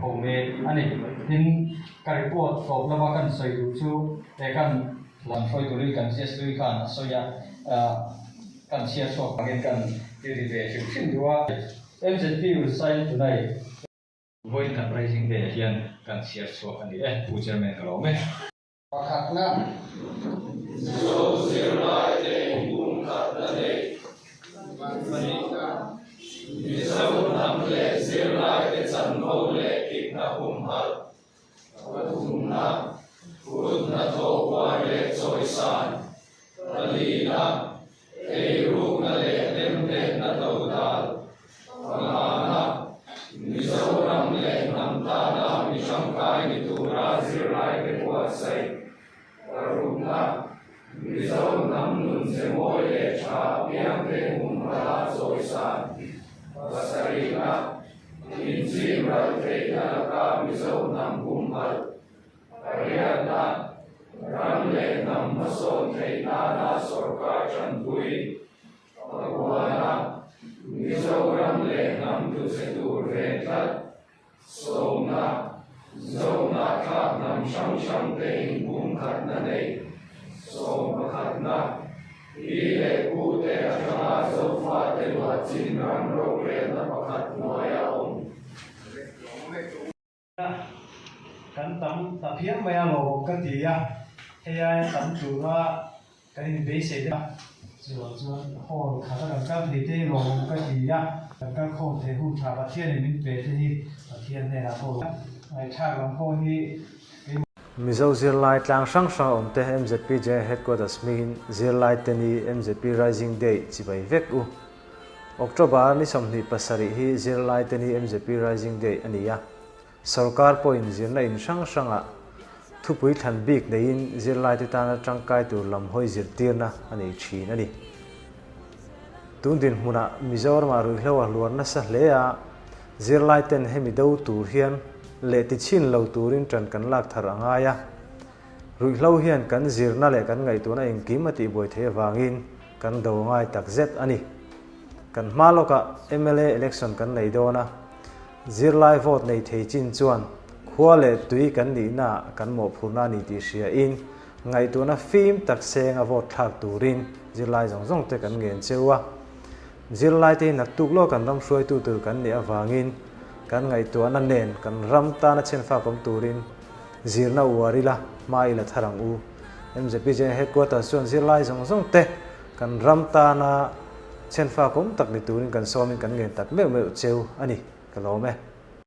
ho mek a ni. Tin, ka report tawp lama kan sawi duh chu he kan lam hruai turin kan GS hlui khan a sawi a, kan chhiar chhuak angin kan ti ri ve hrim hrim duh a. MZP will sign tonight. Vawiin kan Rising Day ah hian kan chhiar chhuak a ni e, Pu Chairman ka lawm e. Pakhatna. Mizo zirlaite inpumkhatna nei. Pahnihna. Mizo hnam leh zirlaite chanvo leh dikna humhalh. Pathumna. Kut hnathawh huai leh chawisan. Palina. Eirukna leh hlemhletna dodal pangana Mizoram leh hnam tana mi tangkai ni tura zirlaite buatsaih parukna Mizo hnam nun che mawi leh tha apiangte humhala chawisan pasarihna inchim ral theihna laka Mizo hnam humhalh Pariatna, ram leh hnam hmasawn theih nana sorkar tanpui, Pakuana, Mizoram leh hnam tluchhe tur ve tlat, Sawmna, Zohnahthlak hnam hrang hrangte inpumkhatna nei, Sawmpakhatna, Pi leh Pute atanga Zofate luahchin ram rorelna pakhat hnuaia awm. Kan tam ta phiang mai a lawm ka ti a, hei aia tam tura kan inbeisei deuh a, chuvang chuan hall khata kan kal thei te hi lawm ka ti a, kan kal khawm thei hun tha Pathianin min pe te hi Pathian hnenah pawh ngaihthlak lam pawh hi keimah. Mizo zirlai tlang hrang hrang a awmte MZP General Headquarters hmingin zirlai te ni MZP Rising Day chibai vek u. October ni 27 hi zirlai te ni MZP Rising Day a ni a. Sorkar pawhin zirna in hrang hrangah thupui thlan bik neiin zirlaite tana tangkai tur lam hawi zirtirna a nei thin a ni. Tun dinhmunah Mizoramah ruihhlo a hluar nasa hle a, zirlaiten hemi do tur hian leh tichhin lo turin tan kan lak thar a ngai a. Ruihhlo hian kan zirna leh kan ngaihtuahna engkim a tihbuai theih avangin kan do ngai takzet a ni. Kan hma lawkah mla election kan nei dawn a, Zirlai vote nei thei chin chuan khua leh tui kan nihnaah kan mawhphurhna a ni tih hriain ngaihtuahna fim tak senga vote thlak turin zirlai zawng zawng te kan ngen cheu a. Zirlai te hi naktuk lawk kan ram hruaitu tur kan nih avangin kan ngaihtuahna nen kan ram tana chhenfak awm turin zirna uar ila hma ila thar ang u. MZP General Headquarters chuan zirlai zawng zawng te kan ram tana Chhenfa kawm tak ni turin kan sawmin kan ngen tak meuh meuh cheu a ni, ka lawm e.